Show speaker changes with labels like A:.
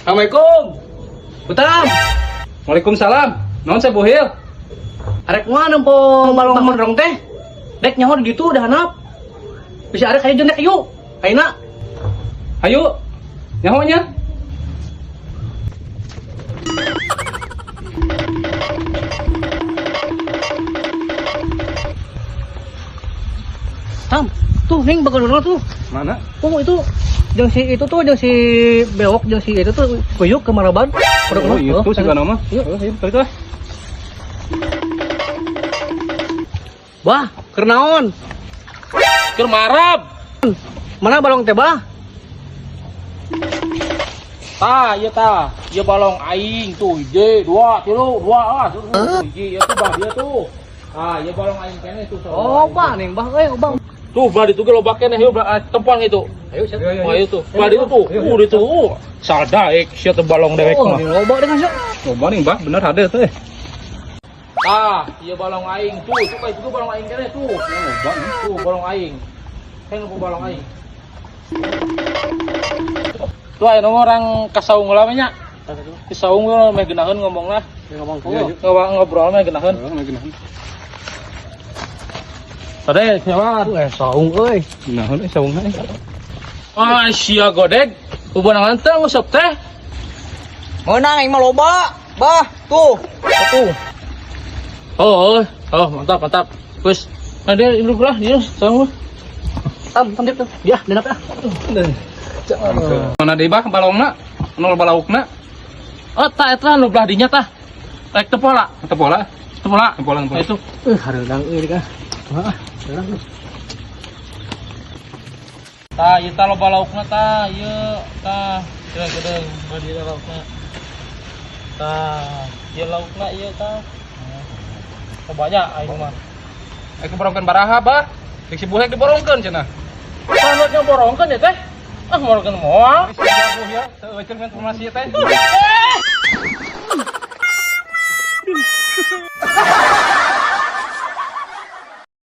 A: Assalamualaikum. Utam.
B: Waalaikumsalam. Naon saya buhil?
A: Arek mana nempo balong mondrong teh? Dek nyaho di ditu dah hanap. Bisa arek hayu jeung dek yuk. Ayeuna.
B: Hayu. Nyaho nya.
A: Tam, tuh ning bagalurna tuh.
B: Mana?
A: Oh itu jeung si itu tuh jeung si bewok jeung si itu tuh kuyuk ke Maraban.
B: Oh, itu sih nama.
A: Yuk.
B: Oh, iya, itu lah.
A: Bah, keur naon?
B: Keur marab.
A: Mana balong teh bah?
C: Tah, iya tah. Iya balong aing tuh hiji, dua, tilu, dua, ah, tuh, hiji, iya tuh bah dia tuh. Ah, iya balong aing keneh tuh.
A: Oh, bah ning bah euy, bang.
C: Tuh, bah ditu ge loba keneh yeuh, bah tempuan itu.
A: Ayo siap.
B: Ayo,
C: Oh, itu. Bah ditu tuh. Ditu. Sadaek sia teh balong dewek
A: Oh,
C: mah.
A: ning loba dengan siap.
B: Coba nih, Bah, bener ada tuh.
C: Tah, iya balong aing tuh, itu kayak itu balong aing keneh tuh.
B: Loba nih.
C: Tuh, balong aing. Kayak ngopo balong aing. Tuh aya nu orang ka saung heula nya. Di saung we meh geunaheun ngomongna.
A: Ngomong
B: Iya,
A: tuh.
C: Ngobrol meh geunaheun.
B: Oh, geunaheun.
C: Tadi nyawa.
A: Tuh saung euy.
B: Geunaheun eh saungna eh.
C: Ah, sia godeg. Ubanangan teh nguseup teh.
D: Menang aing mah loba. Bah, tuh. Tuh.
C: Oh, oh, oh, mantap, mantap. Wis, nah dia induk lah, dia saung lu.
A: Tam, tam dip tuh. Ya, denap ah.
B: Mana deui bah balongna? Anu loba laukna?
C: Oh, tah eta nu belah dinya tah. Rek teu pola,
B: Teu pola.
C: teu pola.
B: Teu pola, teu pola.
C: Nah, itu.
A: Hareudang euy kah. Heeh, hareudang.
C: Tah, ieu tah loba laukna tah, ieu tah. Gedeung, gedeung, belah dieu laukna. Tah, ieu laukna ieu tah. Banyak aing mah.
B: Eh keborongkeun baraha, Bah. Rek si buhek diborongkeun cenah.
C: Tah nu nya borongkeun ya teh. Ah, borongkeun moal.
B: Geus jago ya, seueuceun informasi teh.
C: Eh!